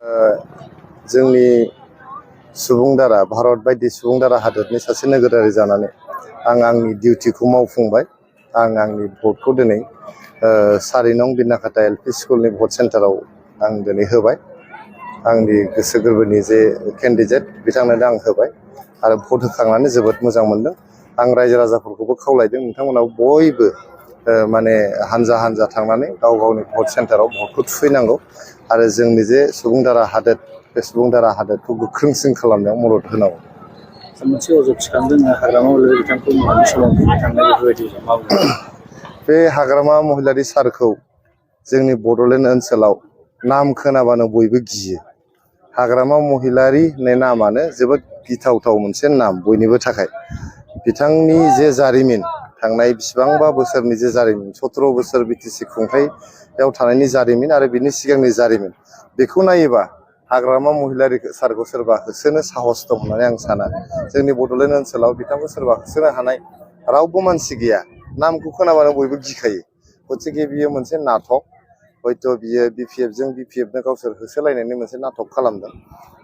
जोंनि सुबुंदारा भारत बायदि सुबुंदारा हादोरनि सासे नोगोरारि जानानै आं आंनि डिउटिखौ मावफुंबाय। आं आंनि भटखौ दिनै 4 नं बिनाकाटा एलपि स्कुलनि भट सेन्टाराव आं दिनै होबाय। आंनि गोसो गोरबोनि जे केन्डिडेट बिथांनो आं होबाय आरो भट होखांनानै जोबोद मोजां मोनदों। आं रायजो राजाफोरखौबो खावलायदों नोंथांमोनाव बयबो माने हानजा हानजा थांनानै गाव गावनि भट सेन्टाराव भटखौ थुफैनांगौ आरो जोंनि जे सुबुंदारा हादोर बे सुबुंदारा हादोरखौ गोख्रोंसिन खालामनायाव मदद होनांगौ। मोनसे अजद थिखांदों हाग्रामा महिलारि बिथांखौ मोननानै समाव थांनाय बेफोरबायदि मावदों। बे हाग्रामा महिलारि सारखौ जोंनि बड'लेण्ड ओनसोलाव नाम खोनाबानो बयबो गियो। हाग्रामा महिलारि होननाय नामानो जोबोद गिथावथाव मोनसे नाम बयनिबो थाखाय। बिथांनि जे जारिमिन थांनाय बिसिबांबा बोसोरनि जे जारिमिन 17 बोसोर बिटिसि खुंथायाव थानायनि जारिमिन आरो बिनि सिगांनि जारिमिन बेखौ नायोबा हाग्रामा महिलारि सारखौ सोरबा होसोनो साहस दं होननानै आं साना। जोंनि बड'लेण्ड ओनसोलाव बिथांखौ सोरबा होसोनो हानाय रावबो मानसि गैया। नामखौ खोनाबानो बयबो गिखायो। गतिके बियो मोनसे नाटक। हयथ' बियो बिपिएफजों बिपिएफनो गावसोर होसोलायनायनि मोनसे नाटक खालामदों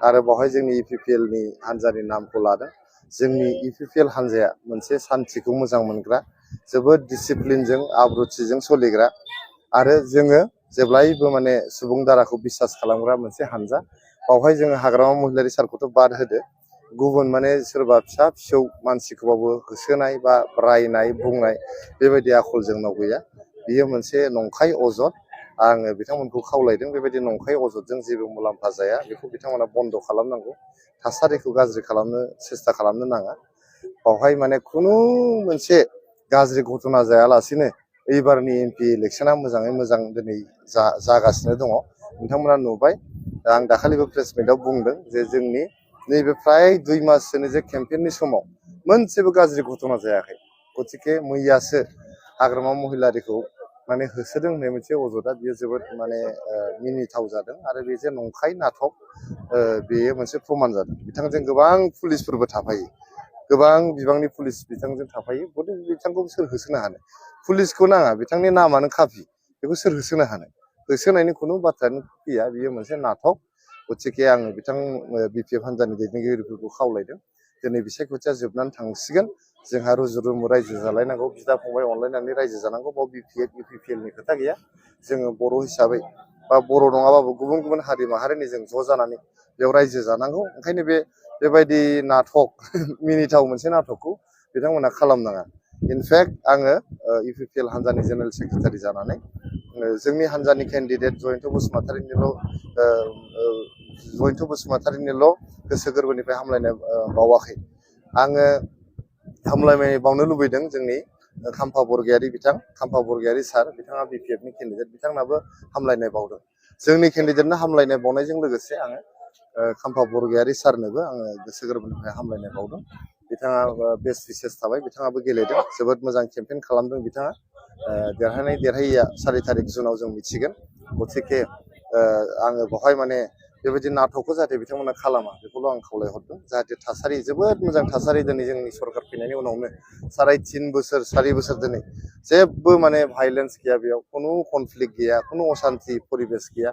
आरो बावहाय जोंनि इउपिपिएलनि हान्जानि नामखौ लादों। जोंनि इउपिपिएल हान्जाया मोनसे सान्थिखौ मोजां मोनग्रा, जोबोद डिसिप्लिनजों आब्रुथिजों सोलिग्रा आरो जोङो जेब्लायबो माने सुबुं दाराखौ बिसास खालामग्रा मोनसे हानजा। बावहाय जोङो हाग्रामा महिलारि सारखौथ' बाद होदो, गुबुन माने सोरबा फिसा फिसौ मानसिखौबाबो होसोनाय बा रायनाय बुंनाय बेबायदि आखल जोंनाव गैया। बियो मोनसे नंखाय अजद। आङो बिथांमोनखौ खावलायदों बेबायदि नंखाय अजदजों जेबो मुलाम्फा जाया, बेखौ बिथांमोना बन्द' खालामनांगौ। थासारिखौ गाज्रि खालामनो सेस्था खालामनो नाङा। बावहाय माने खुनु मोनसे गाज्रि घटना जायालासेनो एबारनि एमपि इलेक्सना मोजाङै मोजां दिनै जागासिनो दङ। नोंथांमोना नुबाय, आं दाखालिबो प्रेस मिटआव बुंदों जे जोंनि नैबे फ्राय 2 माससोनि जे केम्पेइननि समाव मोनसेबो गाज्रि घटना जायाखै। गतिके मैयासो हाग्रामा महिलारिखौ माने होसोदों होननाय मोनसे अजदआ बियो जोबोद माने मिनिथाव जादों आरो बे जे नंखाय नाटक बेयो मोनसे प्रमान जादों। बिथांजों गोबां पुलिसफोरबो थाफायो, गोबां बिबांनि पुलिस बिथांजों थाफायो। गतिके बिथांखौ सोर होसोनो हानो? पुलिसखौ नाङा, बिथांनि नामानो खाफि, बेखौ सोर होसोनो हानो? होसोनायनि खुनु बाथ्रायानो फैया, बियो मोनसे नाटक। गतिके आङो बिथां बिपिएफ हान्जानि दैदेनगिरिफोरखौ खावलायदों दिनै बिसायख'थिया जोबनानै थांसिगोन। जोंहा रुजु रुमु रायजो जालायनांगौ, बिदा फंबाय अनलायनानै रायजो जानांगौ। बाव बिपिएफ इउपिपिएलनि खोथा गैया। जोङो बर' हिसाबै बा बर' नङाबाबो गुबुन गुबुन हारि माहारिनि जों ज' जानानै बेयाव रायजो जानांगौ। ओंखायनो बेबायदि नाटक मिनिथाव मोनसे नाटकखौ बिथांमोना खालामनाङा। इनफेक्ट आङो इउपिपिएल हान्जानि जेनेरेल सेक्रेटारि जानानै जोंनि हान्जानि केन्डिडेट जयन्त बसुमतारिनिल' गोसो गोरबोनिफ्राय हामलायनाय बावाखै। आङो हामलायनाय बावनो लुबैदों जोंनि खाम्फा बरगयारि बिथां, खाम्फा बरगयारि सार, बिथाङा बिपिएफनि केन्डिडेट, बिथांनाबो हामलायनाय बावदों। जोंनि केन्डिडेटनो हामलायनाय बावनायजों लोगोसे आङो खाम्फा बरगयारि सारनोबो आङो गोसो गोरबोनिफ्राय हामलायनाय बावदों। बिथाङा बेस्ट विशेस थाबाय, बिथाङाबो गेलेदों, जोबोद मोजां केम्पेइन खालामदों बिथाङा। देरहानाय देरहायैया 4 थारिख जुनाव जों मिथिगोन। गतिके आङो बेवहाय माने बेबायदि नाटकखौ जाहाथे बिथांमोना खालामा बेखौल' आं खावलायहरदों। जाहाथे थासारि, जोबोद मोजां थासारि दिनै जोंनि सरकार फैनायनि उनावनो 3.5 बोसोर 4 बोसोर दिनै जेबो माने भाइलेन्स गैया, बेयाव खुनु कनफ्लिक्ट गैया, खुनु असान्थि परिबेस गैया।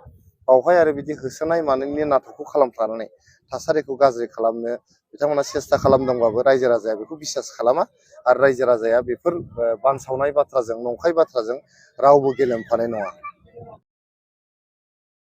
बावहाय आरो बिदि होसोनाय मानायनि नाटकखौ खालामफ्लानानै थासारिखौ गाज्रि खालामनो बिथांमोना सेस्था खालामदोंबाबो रायजो राजाया बेखौ बिसास खालामा आरो रायजो राजाया बेफोर बानसावनाय बाथ्राजों, नंखाय बाथ्राजों रावबो गेलेमफानाय नङा।